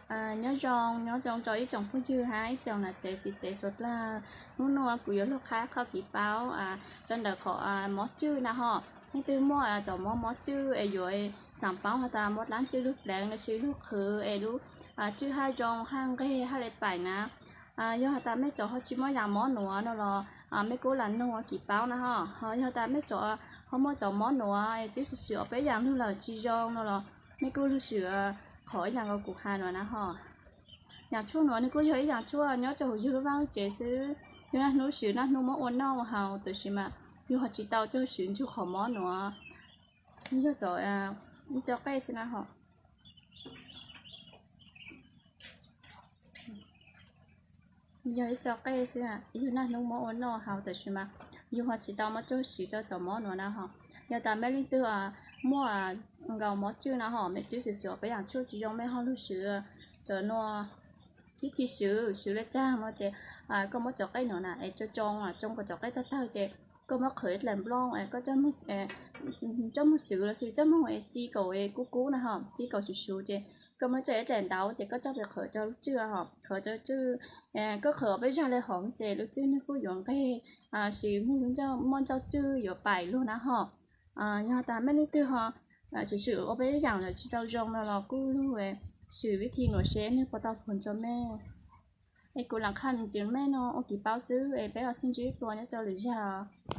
Nyob zoo, nyob zoo rau ib tsoom phooj ywg hab ib tsoom nam tsev txiv tsev suav dlawg. Hnub nuav kuv yuav lug qha qhov kev paub rau ntawm qhov mob tswj na ho. Leej twg muaj cov mob mob tswj es yuav xaav paub has tas mob dlaab tswj lug pleev los sis lug qhwv es lub tswj haj zoo haj nqeg haj le paim na, yog has tas mej cov ho tsi muaj yaam mob nuav no los mej kuj lam nug kev paub na ho. Ho yog tas mej cov ho muaj cov mob nuav es tsi swm swm ob peb yaam lug lawm tsi zoo no los mej kuj lug swm qhov ib yaam nkaus kuv has nuav na ho. Yaam tshuaj nuav nwg kuj yog ib yaam tshuaj nyob rau huv yug lub vaaj lub tsev xwb. Yug naj hnub swv naj hnub muab ua noj ua haus, tab sis mas yug ho tsi tau coj swv nrug qhov mob nuav. Yog cov ib co qej xwb na ho. Yog ib co qej xwb, yug naj hnub muab ua noj haus, tab sis mas yug ho tsi tau muab coj swv rau cov mob nuav na ho. Yog tas mej leej twg muaj nkaus mob tswj na ho, mej tsi swm swm ob peb yaam tshuaj tsi zoo, mej ho lug swv cov nuav, ib txhij swv, swv le caag no ces koj muab cov qej nuav na es tsoo tsoo kom cov qej tawg tawg ces koj muab qhwv ib dlaim nplooj es koj coj moog swv los sis coj moog es txi kaum es kub kub na ho, txi kaum swv swv ces koj muab tso ib dlaim ntaub ces koj coj pes qhwv rau lub tswj ho, qhwv rau tswj. Koj qhwv ob peb zag le hov ces lub tswj nwg kuj yuav nqeg, sis muaj ncauj tswj yuav paim lug na ho. Yog tas mej leej twg ho swm swm ob peb yaam lawm tsi tau zoo no los kuj lug swm vib thi nuav seb nwg puas tau pum rau mej. Es kuv lam qha me ntsis mej no ua kev paub xwb es peb ho sib ntsib dlua nyob rau lwm zag.